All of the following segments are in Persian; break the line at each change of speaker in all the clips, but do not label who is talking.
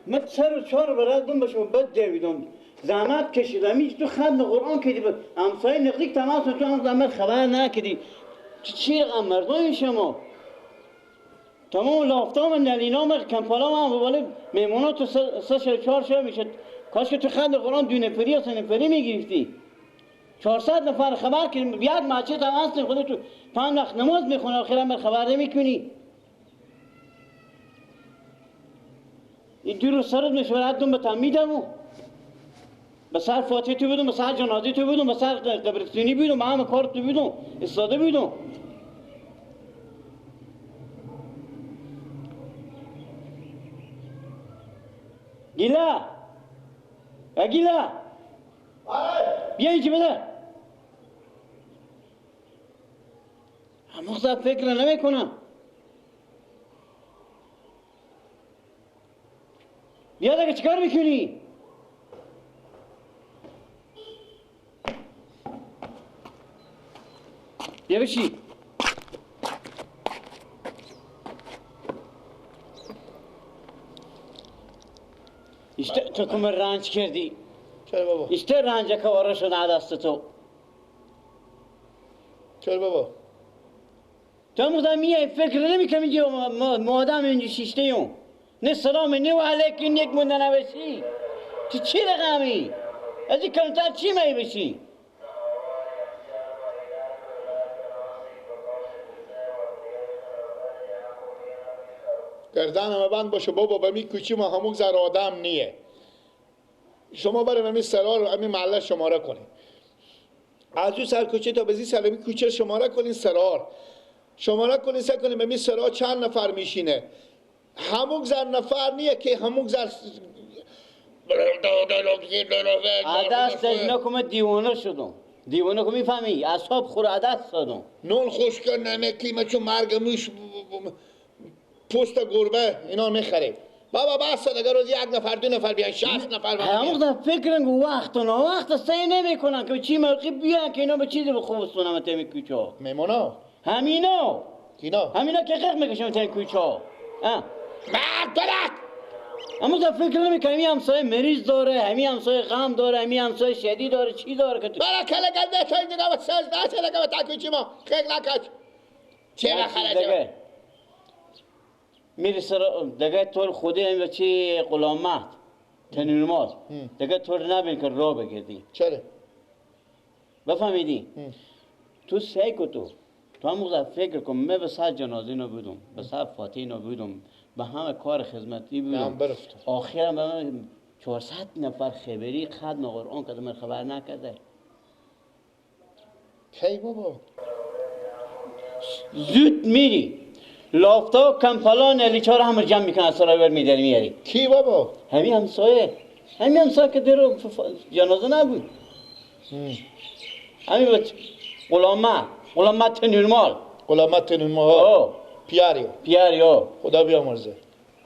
من سر و چهار برادم به شما بد دویدم زحمت کشیدم هیچ تو ختم قرآن کردی همسایه نزدیک تماس تو هم زحمت خبر نکردی چی رقم مردم شما تمام لافتام نلینام کمپالام هم بالا میمونا تو سه شب چهار شب میشه کاش که تو ختم قرآن دو نفری یا سه نفری میگرفتی 400 نفر خبر کردیم یک مسجد هم هستیم خود تو 5 وقت نماز میخونه آخر هم خبر نمیکنی این دو روز سرت مشورت دوم به تمیدم به سر فاتحه تو بودم به سر جنازه تو بودم به سر قبرستونی بودم به همه کار تو بودم استاده بودم گیلا گیلا بیا اینجا بده همون فکر نمی کنم بیا دیگه چیکار میکنی؟ بیا بشی işte تو کم رنج کردی
چرا بابا؟
işte رنج که وارد شد دست تو
چرا بابا؟
تو مقدار میای فکر نمیکنی میگی ما آدم اینجا شیشته ایم نه سلام نه و علیکم یک مونده نبشی تو چی رقمی؟ از این کمتر چی می بشی؟
گردن بند باشه بابا به می کوچی ما همون زر آدم نیه شما برای همین سرار همین محله شماره کنین از او سر کوچه تا به زی سر می کوچه شماره کنین سرار شماره کنین سر کنین به می سرار چند نفر میشینه همون زر نفر نیه که همون زر
عدس نکم دیوانه شدم دیوانه که میفهمی اعصاب خور عدس دادم
نون خشک نمکی چون مرگ موش پوست گربه اینا میخریم بابا بس دیگه روز یک نفر دو نفر بیان 60 نفر
همون فکر کنم وقت و وقت سعی نمیکنن که چی موقع بیان که اینا به چیزی به خوب سونم تیم کوچه
میمونا
همینا
کینا
همینا که قق میکشم تیم کوچه ها
مرد برک
اما تا فکر نمیکنم این همسایه مریض داره همین همسایه غم داره همین همسایه شدی داره چی داره که تو
برا کله گنده تا این دیگه 13 دیگه تا کوچه ما خیلی نکش چه بخره
میری سر دیگه طور خودی هم چی غلامت تنورمال دیگه طور نبین که راه بگردی
چرا؟
بفهمیدی؟ تو سعی کن تو هم موقع فکر کن من به سر جنازه نبودم به سر فاتحه نبودم به همه کار خدمتی بودم آخرم به من 400 نفر خبری ختم قرآن کرده من خبر نکرده
کی بابا؟
زود میری لافتا کمپالان علی چهار هم جمع میکنن از سرای بر میداری میاری
کی بابا؟
همین همسایه همین همسایه که درو جنازه نبود همین بچه غلامت نورمال
غلامت نورمال پیاریو
پیاریو
خدا بیامرزه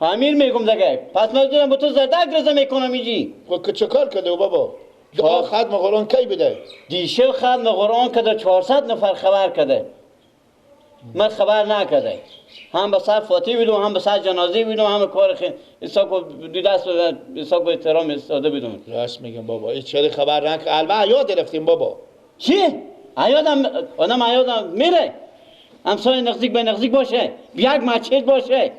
امیر میگم دیگه پس من دارم با تو زردک رزه میکنم اینجی
خب که چه کار کرده بابا؟ دعا ختم قرآن کی بده؟
دیشب ختم قرآن کرده 400 نفر خبر کرده من خبر نکرده هم به سر فاتحه بودم هم به سر جنازه بودم هم کار خیلی حساب دو دست حساب احترام استاده بودم
راست میگم بابا این چرا خبر نکرد البته یاد گرفتیم بابا
چی؟ یادم آدم یادم میره همسایه نزدیک به نزدیک باشه یک مسجد باشه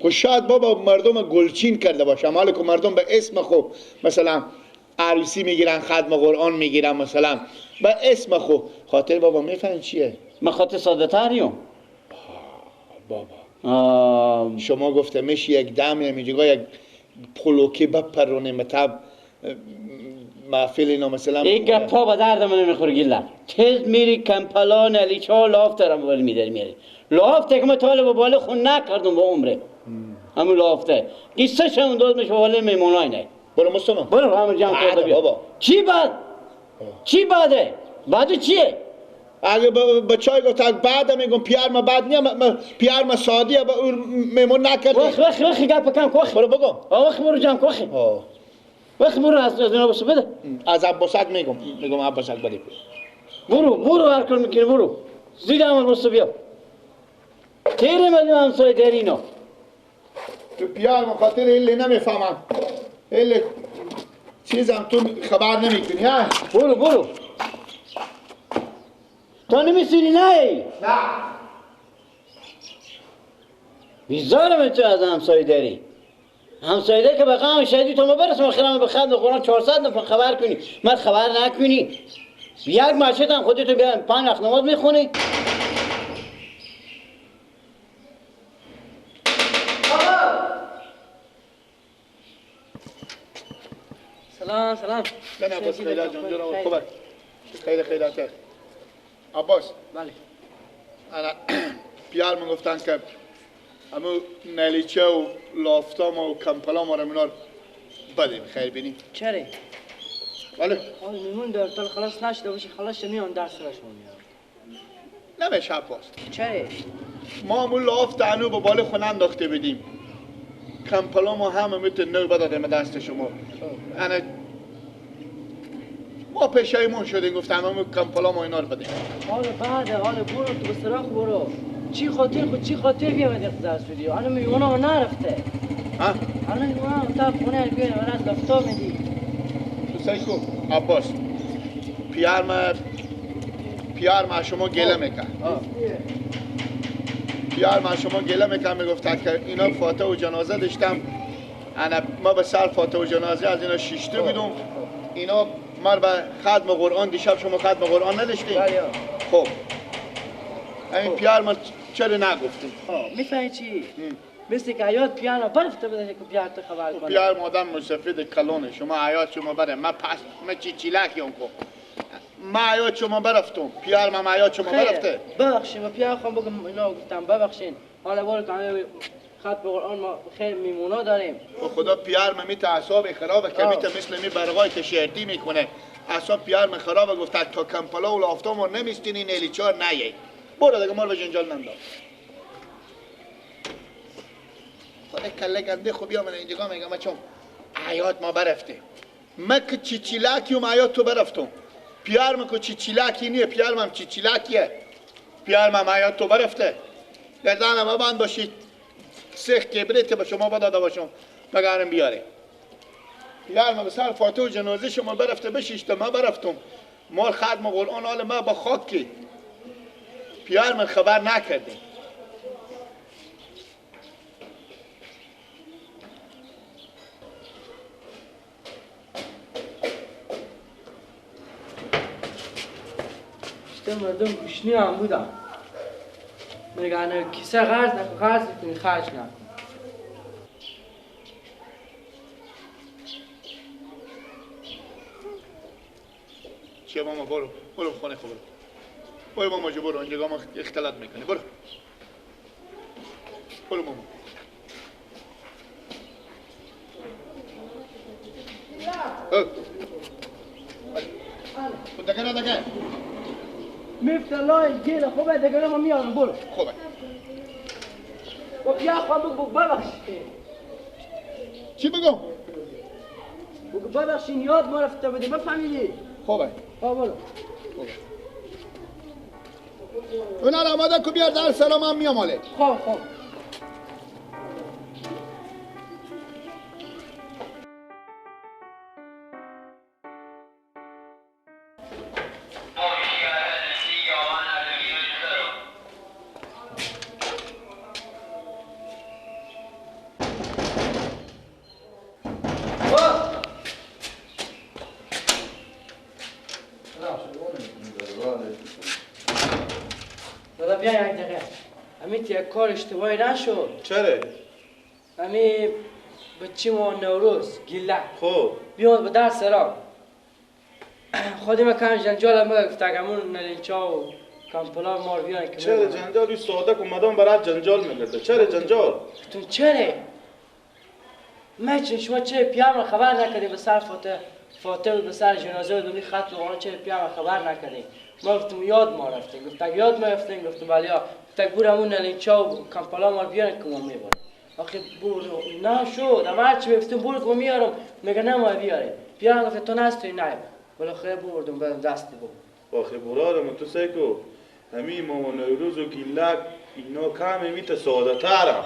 خب شاید بابا مردم گلچین کرده باشه حالا که مردم به اسم خو مثلا عروسی میگیرن ختم قرآن میگیرن مثلا به اسم خو خاطر بابا میفهمی چیه؟
من خاطر ساده تریم
بابا شما گفته میشه یک دم میگه یک پلوکی بپرونه مطب محفل اینا مثلا
این گپا به درد من نمیخوره گیلم تز میری کمپلان علی چا لاف دارم ولی میداری میری لافته که من طالب بالا خون نکردم با عمره همون لافته قصه شم داد میشه بالا میمونای نه
برو مستمع
برو همون جمع کرده بیا
بابا
چی بعد چی بعده بعد چیه
اگه بچای گفت بعد میگم پیار ما بعد نیم پیار ما سادیه با میمون نکرد
وخ وخ وخ گپ کم وخ
برو بگم
وخ برو جمع وخ وخ برو از اینا بس بده
از عباسک میگم میگم عباسک بده
برو برو هر کار میکنی برو زید عمل بس بیا تیره مدیم همسایه درینا.
تو پیار مخاطر ایلی نمیفهمم. ایلی چیزم تو خبر نمیکنی ها؟
برو برو. تو نمیسونی نه؟
نه.
بیزارم تو از همسایه داری. همسایه که به قام شدی تو ما برسم خیرم به خدمت قرآن 400 نفر خبر کنی. من خبر نکنی. یک مسجد هم خودتو بیا 5 وقت نماز میخونی.
سلام سلام.
نه عباس خیلی جان جناب خوبه. خیلی خیلی کرد. عباس.
بله.
انا پیار من گفتن که امو نلیچه و لافتام و کمپلا ما رو منار بدیم خیر بینیم.
چرا؟
بله.
آه میمون دار تا خلاص نشده باشه خلاص میان درس راشون میاد.
نمیشه عباس.
چرا؟
ما امو لافت انو به بال خونه انداخته بدیم. کمپلا ما همه میتونه نو بدادیم دست شما. انا ما پشیمون شدیم گفتم امو کمپلا ما اینا رو بدیم.
حالا بعد حالا برو تو به سراغ برو. چی خاطر خود چی خاطر بیامدی درس بدی؟ الان میمونا نرفته.
ها؟
الان میمونا تا خونه بیان از لفتا میدی.
تو سعی کو عباس. پیار ما شما گله میکرد. پیار ما شما گله میکرد میگفت که اینا فاتحه و جنازه داشتم. انا ما به سر فاتحه و جنازه از اینا شیشته بودم. اینا مر به ختم قرآن دیشب شما ختم قرآن نداشتین؟ خب این پیار ما چرا نگفتیم؟
میفهمی چی؟ مثل که حیات پیار برفته بده که پیار تو خبر کنه.
پیار مادم مسفید کلونه شما حیات شما بره. من پس من چی چیلک یون کو. ما حیات شما برفتم. پیار ما حیات شما برفته.
ببخشید ما پیار خواهم بگم اینا گفتم ببخشین. حالا بار که خط به قرآن ما خیلی میمونا داریم.
به خدا پیار من میت اعصاب خرابه که میت مثل می برقای که شرطی میکنه. اعصاب پیار من خرابه گفت تا کمپلا و لافتامو نمیستینی نیلیچار نیای. برو دیگه مال به جنجال ننداز. خدا کله گنده خوب بیا من اینجا میگم چون حیات ما برفته. من که چیچیلاکی و حیات تو برفتم. پیار من که چیچیلاکی نیه، پیار من چیچیلاکیه. پیار من حیات تو برفته. گردنم بند باشید. سخت کبریت که به شما بداده باشم بگرم بیاره. پیار من به سر فاتحه و جنازه شما برفته بشیشته من برفتم. مال ختم قرآن حال ما با خاکی. پیار من خبر نکرده.
اشته مردم گوشنی هم بودن. میگن کیسه قرض نکن قرض میکنی خرج نکن.
چیه ماما برو برو خونه خب برو. برو ماما جو برو اینجا ما اختلاط میکنی برو. برو ماما. خب دکه نه دکه.
میفتلای گیره خوبه دیگه ما میارم برو.
خوبه.
و بیا خواهم بگو ببخشید.
چی بگم؟
بگو ببخشید یاد ما رفته بودی بفهمیدی.
خوبه.
خوب برو.
خوبه. اونا رو آماده کو بیار در سلام هم میام حاله.
خوب خوب. کار اشتباهی نشد.
چرا؟
همی بچی ما نوروز گیله.
خب
بیاد به در سرام. خودم کم جنجال ما گفت اگمون نلیچا و کمپلا مار بیان که
چرا جنجال؟ این ساده که مدام برات جنجال میگرده. چرا جنجال؟
تو چرا؟ من شما چه پیام خبر نکردی به سر فاتحه به سر جنازه و خط و چه پیام خبر نکردی. ما گفتم یاد ما رفتیم. گفت یاد ما رفتیم. گفتم ولی گفت برو همون نلیچا و کمپلا مار بیان که ما میبریم. آخه برو نشد. اما هرچی گفتم برو که میارم میگه نه ما بیاره. پیام گفت تو نستوی نه. بالاخره بردم بعد دست بود.
آخه برادرم تو سیکو همین مامان نوروز و گیلک اینا کم میت ساده ترم.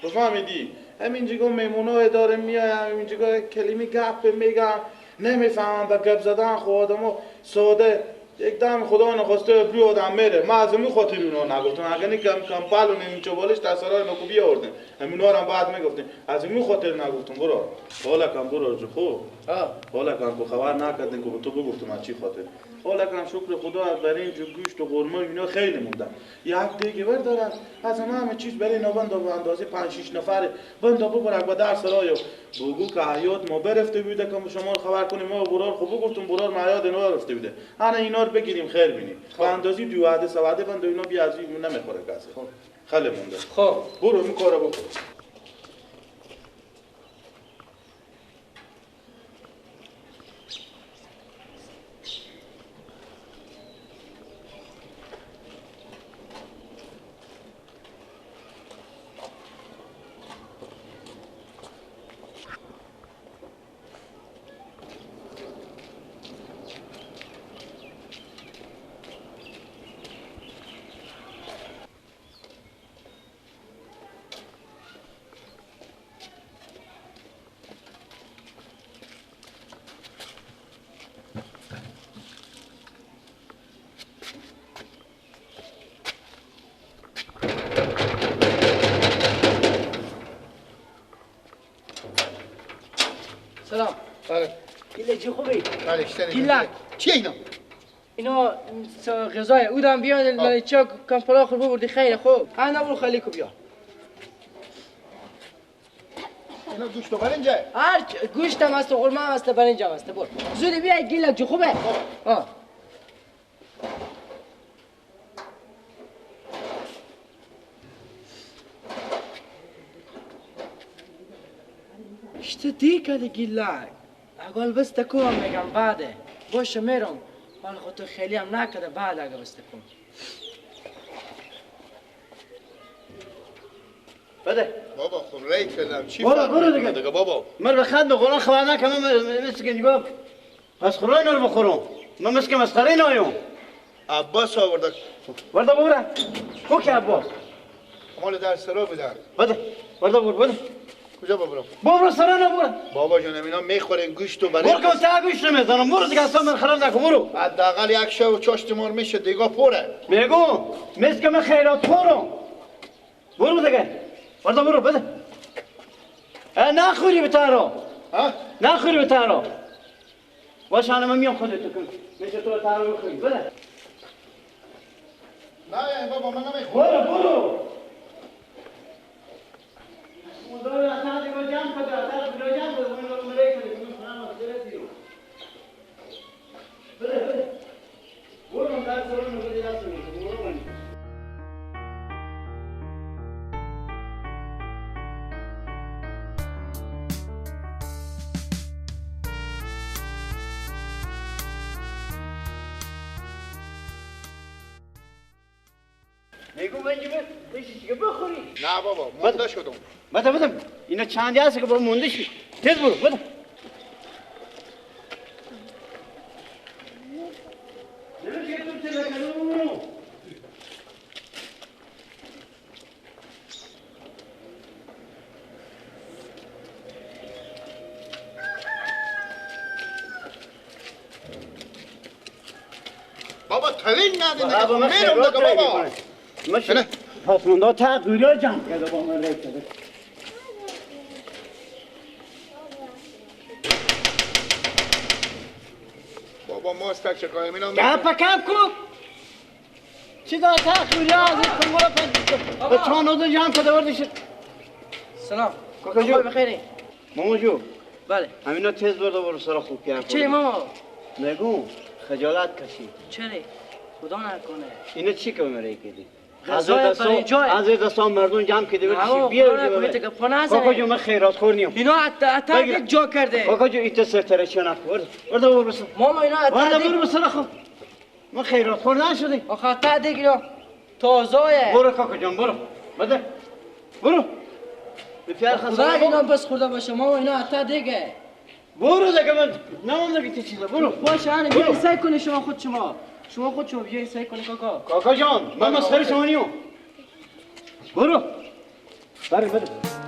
بفهمیدی؟ همین جگاه میمونای داره میای، همین جگاه کلمی گپ میگم نمیفهمم با گپ زدن. خب آدمو ساده یک دم خدا نخواسته بری آدم میره. من از اون خاطر اونا نگفتم، اگه نه کم کم پلو نمیچه بالش تسرای نکو بیاوردیم همینا رو هم بعد میگفتیم. از اون خاطر نگفتم برو حالا کم برو جو خوب حالا کم کو خبر نکردین که تو بگفتم از چی خاطر. حالا کم شکر خدا از برنج و گوشت و قرمه اینا خیلی موندن. یک دیگه بر دارن از همه چیز برای اینا بند به اندازه 5 6 نفره بند ببرک با در سرای بگو که حیات ما برفته بوده که شما خبر کنیم. ما برار خب گفتم برار ما حیات اینا رفته بوده. انا اینا رو بگیریم خیر بینیم. به اندازه 2 وعده 3 وعده بند اینا بی از نمیخوره کسی. خیلی مونده. خب برو این کارو بکن.
سلام.
بله.
گیله چی خوبی؟
بله
گیله.
چیه اینا؟
اینا غذای اودم بیان چا کمپلا خور بردی خیلی خوب. انا برو خالی کو بیا.
اینا گوشت و برنجه.
هر گوشت هم هست و قرمه هم هست برنج هم هست. برو. زودی بیا گیله چی خوبه؟ آه. اشته دیگه گیلک اگه بس تکوم میگم بعده باشه میرم حال خود خیلی هم نکده بعد اگه بس تکوم
بده
بابا. خب ری کردم چی
برو دیگه
دیگه بابا.
من به خد قرآن خبر نکنم مثل که نگاه پس خورای اینا رو بخورم. من مثل که مسخره نایم.
عباس آورده
ورده ببره کو که عباس
مال در سرا بودن.
بده ورده ببر بده.
کجا ببرم؟
ببرو سرا نبرو.
بابا جانم اینا میخورن گوشت و برنج.
برو کن تا گوشت نمیزنم. برو دیگه اصلا من خراب نکن برو.
حداقل یک شب و چاشت مار میشه دیگه پره.
میگم مثل که من خیرات خورم. برو دیگه. برو برو بده. نخوری به تارو.
ها؟
نخوری به تارو. باشه من میام خودت کن. میشه تو تارو بخوری. بده.
نه بابا من نمیخورم.
برو برو. خدا رو اصلا دیگه جمع کده، اصلا دیگه جمع کده، من رو مری کده، من خونم رو دیو. بده بده. برو در سرون رو بده دست رو. برو من. میگم من چه بخوری؟
نه بابا مونده شدم.
بده بده اینا چندی هست که بابا مونده شد. تیز برو بده.
بابا تلین ندی میرم دیگه بابا.
ماشی پس مونده تا قوری جمع کرده با من ریخته.
بابا ماست چه قایم اینا
گپ کم کو چی دا تا قوری از این به چون اون جمع کرده بردش.
سلام
کاکا جو
بخیری
ماما جو.
بله
همینا تیز برده برو سر خوب کرد.
چی ماما؟
نگو خجالت کشی.
چرا؟ خدا نکنه.
اینا چی که میره کردی؟
از
دستان مردم جمع کرده بردی بیا. کاکا جو من خیرات خور نیم.
اینا حتی یک جا کرده.
کاکا جو ایت سرتره چه نخور. برده برو بسر.
ماما اینا حتی
برده برو بسر خو. من خیرات خور نشدی.
آخه حتی دیگه اینا تازه.
برو کاکا جان برو. بده. برو.
خدا اینا بس خورده باشه ماما اینا حتی دیگه.
برو دیگه من نمونده که چیزا برو.
باشه هنه بیا سعی کنی شما خود شما. شما خود شما بیای سعی کنی کاکا.
کاکا جان من مسخره شما نیم. برو. بره بده.